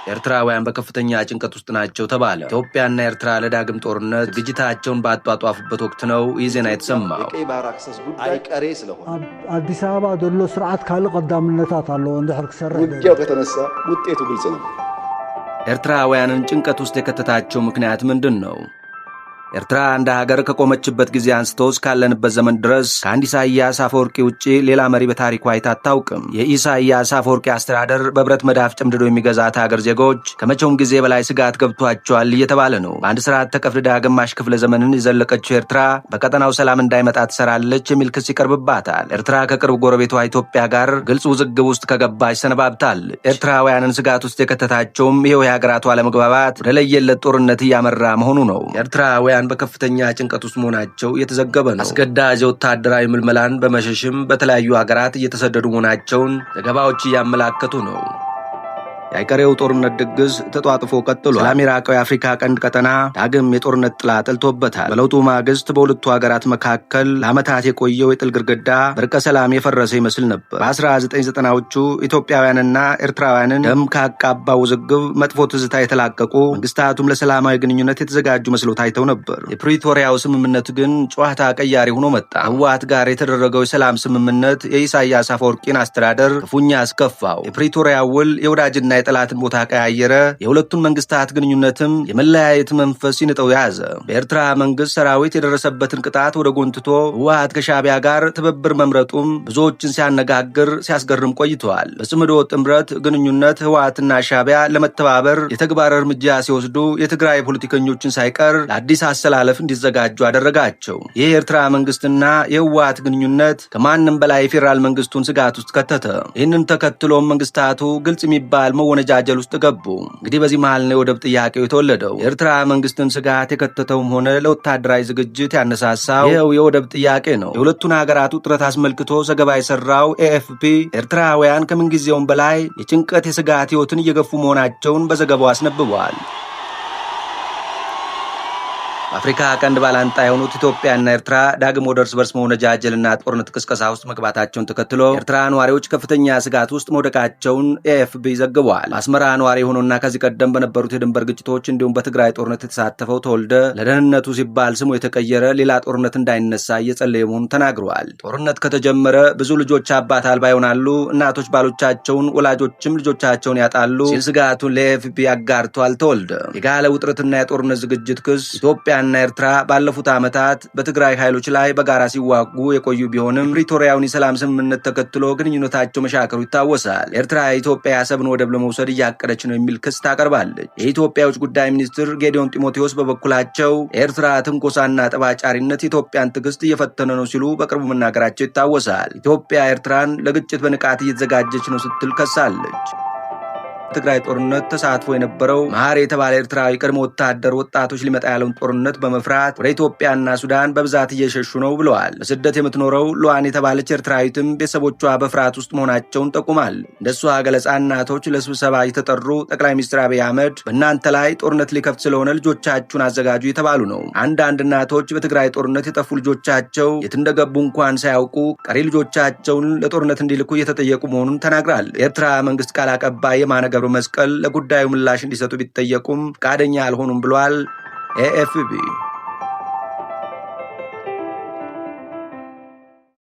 ኤርትራውያን በከፍተኛ ጭንቀት ውስጥ ናቸው ተባለ። ኢትዮጵያና ኤርትራ ለዳግም ጦርነት ዝግጅታቸውን ባጧጧፉበት ወቅት ነው ይህ ዜና የተሰማው። የቀይ ባህር access ጉዳይ አይቀሬ ስለሆነ ኣብ ኣዲስ ኣበባ ዘሎ ስርዓት ካልእ ቀዳምነታት ኣለዎ እንድሕር ክሰርሕ። ውጊያው ከተነሳ ውጤቱ ግልጽ ነው። ኤርትራውያንን ጭንቀት ውስጥ የከተታቸው ምክንያት ምንድን ነው? ኤርትራ እንደ ሀገር ከቆመችበት ጊዜ አንስቶ እስካለንበት ዘመን ድረስ ከአንድ ኢሳይያስ አፈወርቂ ውጪ ሌላ መሪ በታሪኳ አይታ አታውቅም። የኢሳይያስ አፈወርቂ አስተዳደር በብረት መዳፍ ጨምድዶ የሚገዛት ሀገር ዜጎች ከመቼውም ጊዜ በላይ ስጋት ገብቷቸዋል እየተባለ ነው። በአንድ ስርዓት ተቀፍድዳ ግማሽ ክፍለ ዘመንን የዘለቀችው ኤርትራ በቀጠናው ሰላም እንዳይመጣ ትሰራለች የሚል ክስ ይቀርብባታል። ኤርትራ ከቅርብ ጎረቤቷ ኢትዮጵያ ጋር ግልጽ ውዝግብ ውስጥ ከገባች ሰነባብታለች። ኤርትራውያንን ስጋት ውስጥ የከተታቸውም ይኸው የሀገራቱ አለመግባባት ወደ ለየለት ጦርነት እያመራ መሆኑ ነው። ኤርትራውያን በከፍተኛ ጭንቀት ውስጥ መሆናቸው እየተዘገበ ነው። አስገዳጅ የወታደራዊ ምልመላን በመሸሽም በተለያዩ ሀገራት እየተሰደዱ መሆናቸውን ዘገባዎች እያመላከቱ ነው። የአይቀሬው ጦርነት ድግስ ተጧጥፎ ቀጥሏል። ሰላም የራቀው የአፍሪካ ቀንድ ቀጠና ዳግም የጦርነት ጥላ ጠልቶበታል። በለውጡ ማግስት በሁለቱ ሀገራት መካከል ለዓመታት የቆየው የጥል ግድግዳ በእርቀ ሰላም የፈረሰ ይመስል ነበር። በ1990ዎቹ ኢትዮጵያውያንና ኤርትራውያንን ደም ካቃባ ውዝግብ መጥፎ ትዝታ የተላቀቁ መንግስታቱም ለሰላማዊ ግንኙነት የተዘጋጁ መስለው ታይተው ነበር። የፕሪቶሪያው ስምምነት ግን ጨዋታ ቀያሪ ሆኖ መጣ። ህወሓት ጋር የተደረገው የሰላም ስምምነት የኢሳያስ አፈወርቂን አስተዳደር ክፉኛ አስከፋው። የፕሪቶሪያው ውል የወዳጅና የጠላትን ቦታ ቀያየረ። የሁለቱን መንግስታት ግንኙነትም የመለያየት መንፈስ ይንጠው ያዘ። በኤርትራ መንግስት ሰራዊት የደረሰበትን ቅጣት ወደ ጎን ትቶ ህወሓት ከሻዕቢያ ጋር ትብብር መምረጡም ብዙዎችን ሲያነጋግር ሲያስገርም ቆይተዋል። በጽምዶ ጥምረት ግንኙነት ህወሓትና ሻዕቢያ ለመተባበር የተግባር እርምጃ ሲወስዱ የትግራይ ፖለቲከኞችን ሳይቀር ለአዲስ አሰላለፍ እንዲዘጋጁ አደረጋቸው። ይህ የኤርትራ መንግስትና የህወሓት ግንኙነት ከማንም በላይ የፌዴራል መንግስቱን ስጋት ውስጥ ከተተ። ይህንን ተከትሎም መንግስታቱ ግልጽ የሚባል መወነጃጀል ውስጥ ገቡ። እንግዲህ በዚህ መሃል ነው የወደብ ጥያቄው የተወለደው። የኤርትራ መንግስትን ስጋት የከተተውም ሆነ ለወታደራዊ ዝግጅት ያነሳሳው ይኸው የወደብ ጥያቄ ነው። የሁለቱን ሀገራት ውጥረት አስመልክቶ ዘገባ የሰራው ኤኤፍፒ ኤርትራውያን ከምንጊዜውም በላይ የጭንቀት የስጋት ህይወትን እየገፉ መሆናቸውን በዘገባው አስነብቧል። በአፍሪካ ቀንድ ባላንጣ የሆኑት ኢትዮጵያና ኤርትራ ዳግም ወደ እርስ በርስ መወነጃጀልና ጦርነት ቅስቀሳ ውስጥ መግባታቸውን ተከትሎ ኤርትራ ነዋሪዎች ከፍተኛ ስጋት ውስጥ መውደቃቸውን ኤኤፍፒ ዘግቧል። በአስመራ ነዋሪ የሆነውና ከዚህ ቀደም በነበሩት የድንበር ግጭቶች እንዲሁም በትግራይ ጦርነት የተሳተፈው ተወልደ ለደህንነቱ ሲባል ስሙ የተቀየረ ሌላ ጦርነት እንዳይነሳ እየጸለየ መሆኑን ተናግረዋል። ጦርነት ከተጀመረ ብዙ ልጆች አባት አልባ ይሆናሉ፣ እናቶች ባሎቻቸውን፣ ወላጆችም ልጆቻቸውን ያጣሉ ሲል ስጋቱን ለኤኤፍፒ አጋርቷል። ተወልደ የጋለ ውጥረትና የጦርነት ዝግጅት ክስ ኢትዮጵያና ኤርትራ ባለፉት ዓመታት በትግራይ ኃይሎች ላይ በጋራ ሲዋጉ የቆዩ ቢሆንም ፕሪቶሪያውን የሰላም ስምምነት ተከትሎ ግንኙነታቸው መሻከሩ ይታወሳል። ኤርትራ የኢትዮጵያ የአሰብን ወደብ ለመውሰድ እያቀደች ነው የሚል ክስ ታቀርባለች። የኢትዮጵያ የውጭ ጉዳይ ሚኒስትር ጌዲዮን ጢሞቴዎስ በበኩላቸው ኤርትራ ትንኮሳና ጠብ አጫሪነት የኢትዮጵያን ትዕግስት እየፈተነ ነው ሲሉ በቅርቡ መናገራቸው ይታወሳል። ኢትዮጵያ ኤርትራን ለግጭት በንቃት እየተዘጋጀች ነው ስትል ከሳለች። ትግራይ ጦርነት ተሳትፎ የነበረው መሐሪ የተባለ ኤርትራዊ ቀድሞ ወታደር ወጣቶች ሊመጣ ያለውን ጦርነት በመፍራት ወደ ኢትዮጵያና ሱዳን በብዛት እየሸሹ ነው ብለዋል። በስደት የምትኖረው ሉዋን የተባለች ኤርትራዊትም ቤተሰቦቿ በፍርሃት ውስጥ መሆናቸውን ጠቁማል። እንደሷ ገለጻ እናቶች ለስብሰባ የተጠሩ ጠቅላይ ሚኒስትር አብይ አህመድ በእናንተ ላይ ጦርነት ሊከፍት ስለሆነ ልጆቻችሁን አዘጋጁ የተባሉ ነው። አንዳንድ እናቶች በትግራይ ጦርነት የጠፉ ልጆቻቸው የት እንደገቡ እንኳን ሳያውቁ ቀሪ ልጆቻቸውን ለጦርነት እንዲልኩ እየተጠየቁ መሆኑን ተናግራል። የኤርትራ መንግስት ቃል አቀባይ የማነ ገብረ መስቀል ለጉዳዩ ምላሽ እንዲሰጡ ቢጠየቁም ፈቃደኛ አልሆኑም ብሏል ኤኤፍፒ።